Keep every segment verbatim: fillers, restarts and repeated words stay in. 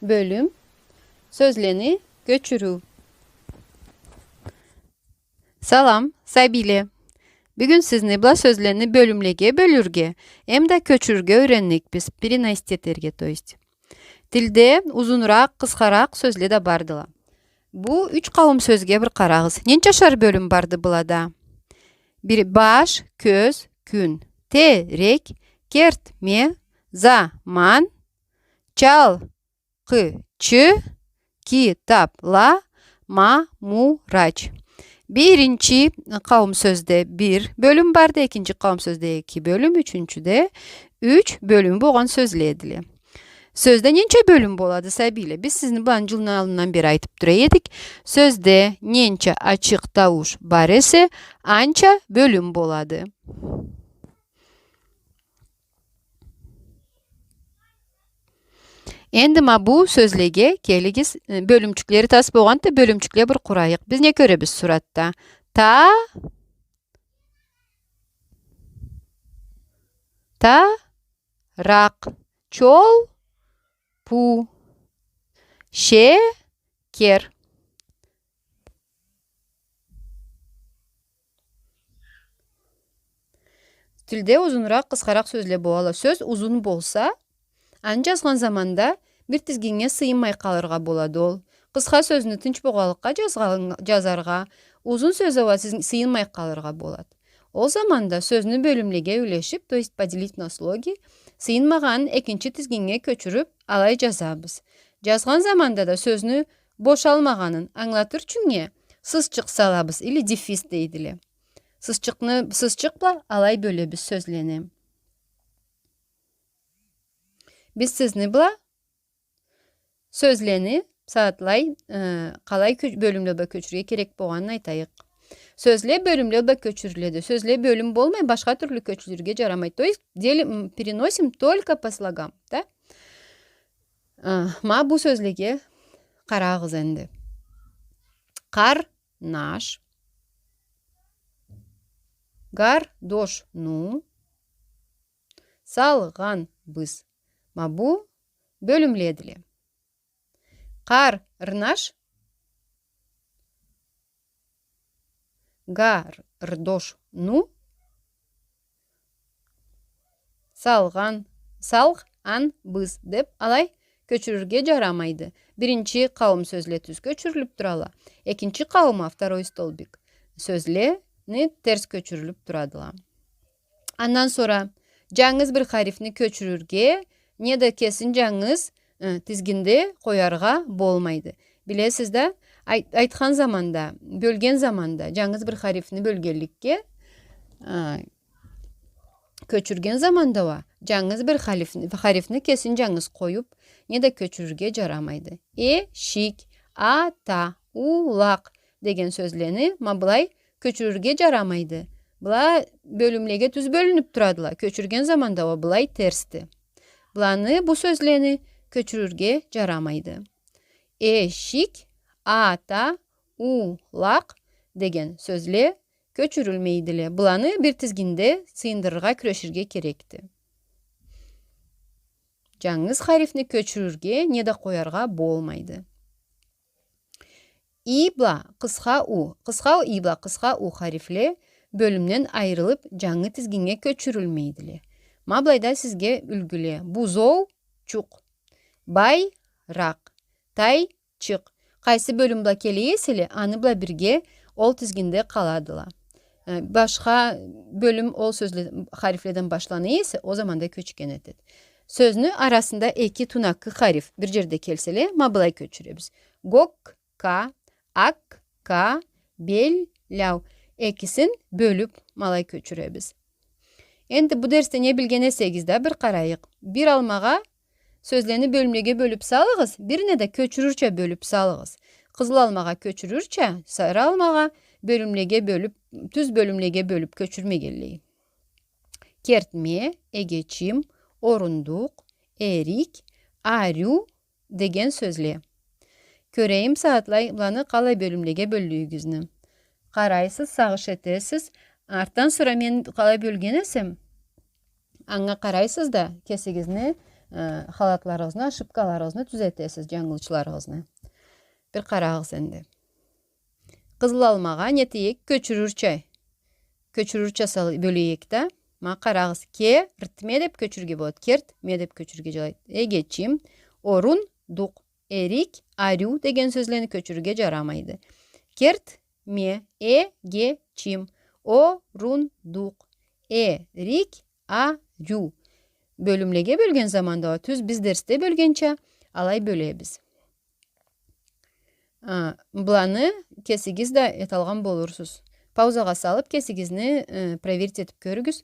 Бёлюм. Сёзлени кёчюрюу. Салам, сабийле. Бюгюн сизни бла сёзлени бёлюмлеге бёлюрге эмда кёчюрюрге юйреннекбиз, переносить этерге, то есть. Тилде узунуракъ, къысхаракъ сёзле да бардыла. Бу юч къауум сёзге бир къарагъыз. Ненчашар бёлюм барды былада? Бир баш, кёз, кюн, терек, кертме, заман, чал, къы, чы, ки, тап, ла, ма, му, рач. Биринчи къауум сёзде бир бёлюм барды, экинчи къауум сёзде эки бёлюм, ючюнчюде юч бёлюм болгъан сёзле эдиле. Сёзде ненча бёлюм болады, сабийле? Биз сизни бла жылны аллындан бери айтып тура эдик. Сёзде ненча ачыкъ таууш бар эсе, анча бёлюм болады. Энди ма бу сёзлеге келигиз, э, бёлюмчюклери тас болгъанды, бёлюмчюкле бир къурайыкъ. Биз не кёребиз суратда? Та, та, ракъ, чол, пу, ше, кер. Тилде узунуракъ, къысхаракъ сёзле болала. Сёз узун болса, аны жазгъан заманда бир тизгиннге сыйынмай къалыргъа болады ол. Къысха сёзню тынч болгъанлыкъгъа жазгъан-, жазаргъа, узун сёз уа сиз-, сыйынмай къалыргъа болады. Ол заманда сёзню бёлюмлеге юлешип, то есть поделить на слоги, сыйынмагъанын экинчи тизгиннге кёчюрюп, алай жазабыз. Жазгъан заманда да сёзню бошалмагъанын ангылатыр ючюннге сызчыкъ салабыз, или дефис дейдиле. Сызчыкъны, сызчыкъ бла алай бёлебиз сёзлени. Биз сизни бла сёзлени сагъатлай, э, къалай кё-, бёлюмле бла кёчюрюрге керек болгъанын айтайыкъ. Сёзле бёлюмле бла кёчюрюледи. Сёзле бёлюм болмай, башха тюрлю кёчюрюрге жарамайды. То есть, дели-, м, переносим только по слогам, да? Э, ма бу сёзлеге къарагъыз энди. Къарнаш. Гардошну салгъанбыз. Ма бу бёлюмледиле. Къарнаш гардошну салгъан, салгъанбыз деп алай кёчюрюрге жарамайды. Биринчи къауум сёзле тюз кёчюрюлюп турала. Экинчи къауум а, второй столбик, сёзлени терс кёчюрюлюп турадыла. Андан сора жангыз бир харифни кёчюрюрге неда кесин жангыз, э, тизгинде къояргъа болмайды. Билесиз да, айт-, айтхан заманда, бёлген заманда, жангыз бир харифни бёлгенликге, э, кёчюрген заманда уа жангыз бир халифни-, харифни кесин жангыз къоюп, неда кёчюрюрге жарамайды. Эшик, ата, улакъ деген сёзлени ма былай кёчюрюрге жарамайды. Была бёлюмлеге тюз бёлюнюп турадыла. Кёчюрген заманда уа былай терсди. Быланы, бу сёзлени кёчюрюрге жарамайды. Эшик, ата, улакъ деген сёзле кёчюрюлмейдиле. Быланы бир тизгинде сыйындырыргъа кюреширге керекди. Жангыз харифни кёчюрюрге неда къояргъа болмайды. И бла къысха у. Къысха у, и бла къысха у харифле бёлюмден айырылып, жангы тизгиннге кёчюрюлмейдиле. Ма былайда сизге юлгюле. Бузоучукъ. Байракъ. Тайчыкъ. Къайсы бёлюм бла келе эселе, аны бла бирге ол тизгинде къаладыла. Э, башха бёлюм ол сёзле, харифледен башлана эсе, ол заманда кёчген этеди. Сёзню арасында эки тунакы хариф бир жерде келселе, ма былай кёчюребиз. Гокка, акка, белляу. Экисин бёлюп, ма алай кёчюребиз. Энди бу дерсде не билген эсегиз да, бир къарайыкъ. Бир алмагъа сёзлени бёлюмлеге бёлюп салыгъыз, бирине да кёчюрюрча бёлюп салыгъыз. Къызыл алмагъа кёчюрюрча, сары алмагъа бёлюмлеге бёлюп, тюз бёлюмлеге бёлюп кёчюрмегенлей. Кертме, эгечим, орундукъ, эрик, ариу деген сёзле. Кёрейим, сагъатлай, быланы къалай бёлюмлеге бёллюгюгюзню. Къарайсыз, сагъыш этесиз. Артдан сора мен къалай бёлген эсем, анга къарайсыз да, кесигизни Э, халатларыгъызны, ошибкаларыгъызны тюзетесиз, джангылычларыгъызны. Бир къарагъыз энди. Къызыл алмагъа не этейик? Кёчюрюрча. Кёчюрюрча сал-, бёлейик да. Ма къарагъыз, кертме деб кёчюрюрге болады. Кертме деб кёчюрюрге джарайды. Эгечим, орундукъ, эрик, ариу деген сёзлени кёчюрюрге джарамайды. Кертме, эгечим, орундукъ, эрик, ариу. Бёлюмлеге бёлген заманда уа тюз биз дерсде бёлгенча алай бёлебиз. А, быланы кесигиз да эталгъан болурсуз. Паузагъа салыб, кесигизни, э, проверить этиб кёрюгюз,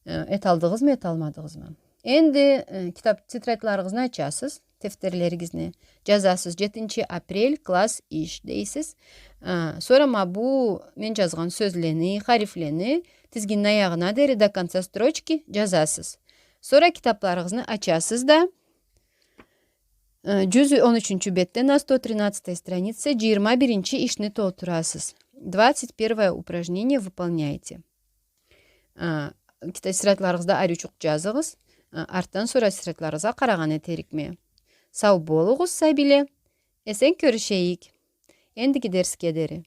э, эталдыгъызмы, эталмадыгъызмы. Энди, э, китаб, тетрадьларыгъызны ачасыз, тефтерлеригизни, джазасыз: «Джетинчи апрель, класс, иш», — дейсиз. А, сора ма бу мен джазгъан сёзлени, харифлени тизгинни аягъына дери, до конца строчки, джазасыз. Сора китабларыгъызны ачасыз да, э, джюз он ючюнчю бетде, на сто тринадцатой странице, джыйырма биринчи ишни толтурасыз. Двадцать первое упражнение выполняете. А, кита-, тетрадьларыгъызда ариучукъ джазыгъыз. А, артдан сора тетрадьларыгъызгъа къарагъан этерикме. Сау болугъуз, сабийле. Эсен кёрюшейик. Эндиги дерсге дери.